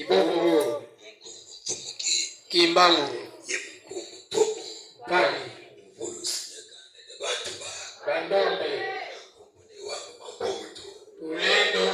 Iboko Kimbangu Kali Bandombe Tulendo.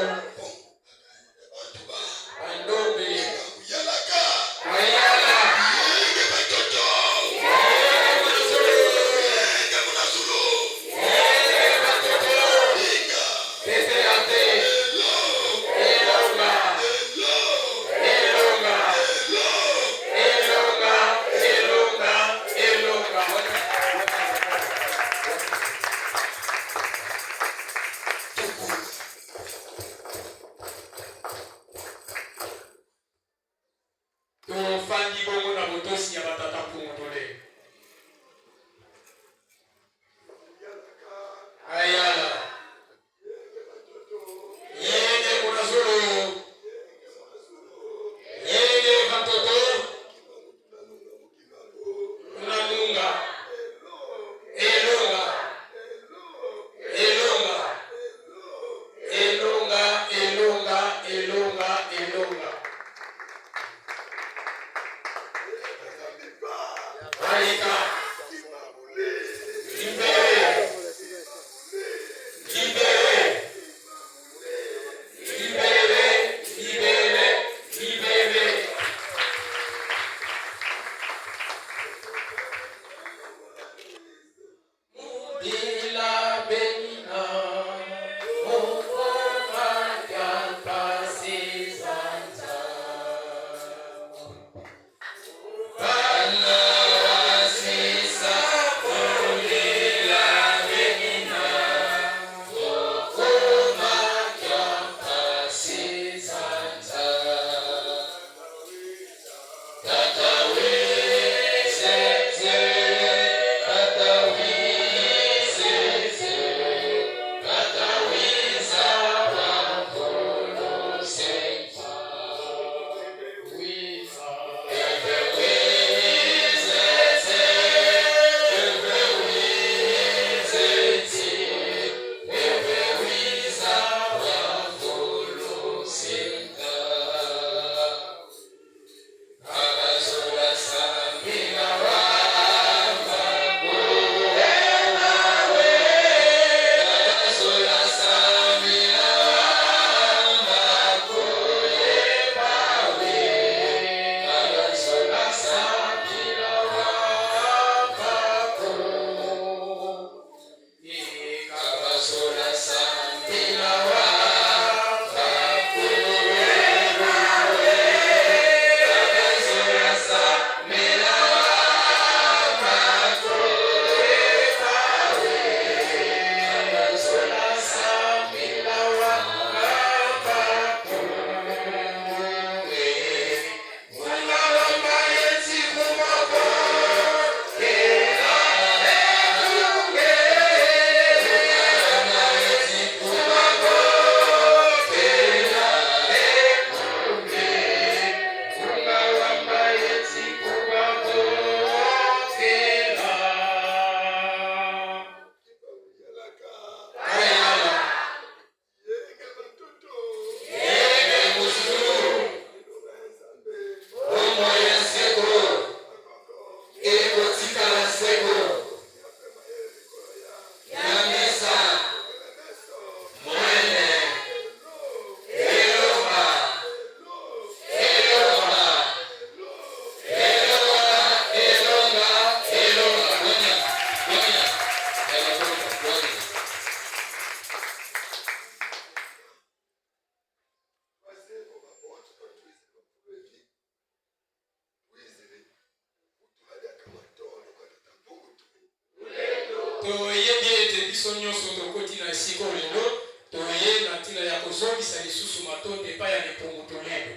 Biso nyonso tokoti na esika oyo lelo, toye na ntina ya kozongisa lisusu matondi epai ya Lipungu Toledo.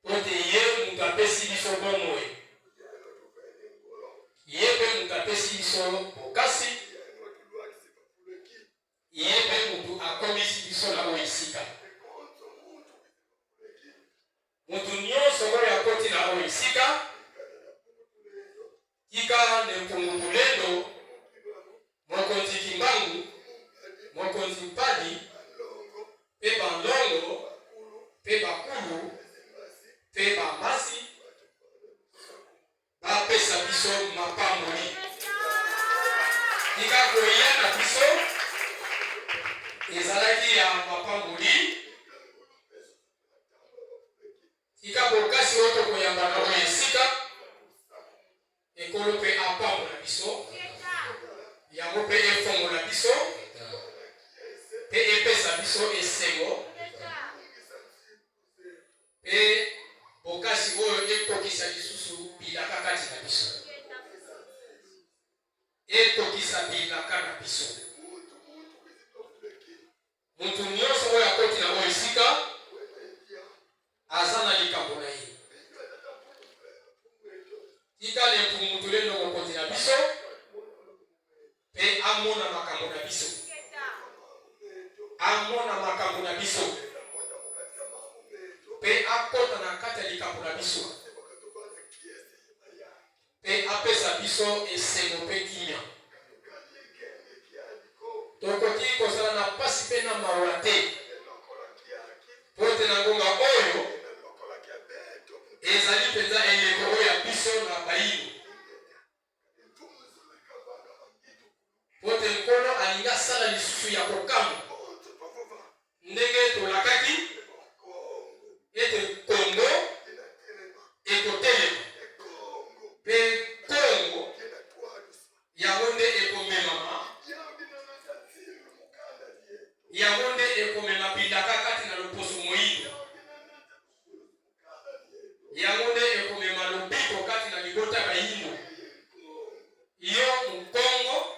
Mpo ete ye moto apesi biso bomoi, ye mpe moto apesi biso bokasi, ye mpe moto akomisi biso na oyo esika. Moto nyonso oyo akoti na oyo esika, tika Lempungu Tulendo, Mokonzi Kimbangu, Mokonzi Mpadi, mpe Bandongo, mpe Bakulu, mpe Bamasi, bapesa biso mapamboli. Tika koya na biso ezalaki ya mapamboli. Tika bokasi oyo tokoyamba na oyo esika ekolo mpe apambola biso yango mpe efongola biso mpe epesa biso esengo mpe bokasi oyo ekokisa lisusu bilaka kati na biso ekokisa bilaka na biso. Moto nyonso oyo akoti na oyo esika aza na likambo na ye. Tika lempungu tolendo mokonzi na biso mpe amona makambo na biso, amona makambo na biso mpe akota na kati ya likambo na biso mpe apesa biso esengo mpe kimia. Tokoki kozala na mpasi mpe na mawa te, mpo ete na ngonga oyo ezali mpenza eleko oyo ya biso na bayindo, mpo ete Nkolo alingi asala lisusu ya kokamwa ndenge tolakaki ete Kongo ekotelema mpe Kongo yango nde ekomemama, yango nde ekomema bilaka kati na loposo moindo, yango nde ekomema lobiko kati na libota bayindo. Yo Mukongo,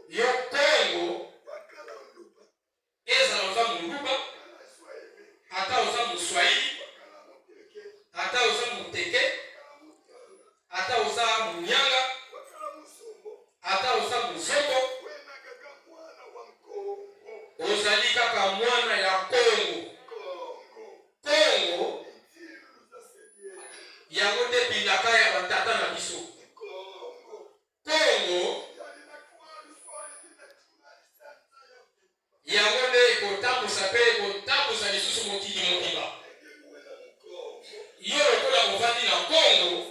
yo Kongo, ezala oza Moluba, ata oza Moswahili, ata oza Moteke, ata oza Monyanga, ata oza Mozombo, ozali kaka mwana ya Kongo. Kongo yango nde bilaka ya batata na biso. Kongo yango nde ekotambusa mpe ekotambusa lisusu mokili mobimba. Yo lokola ovandi na Kongo.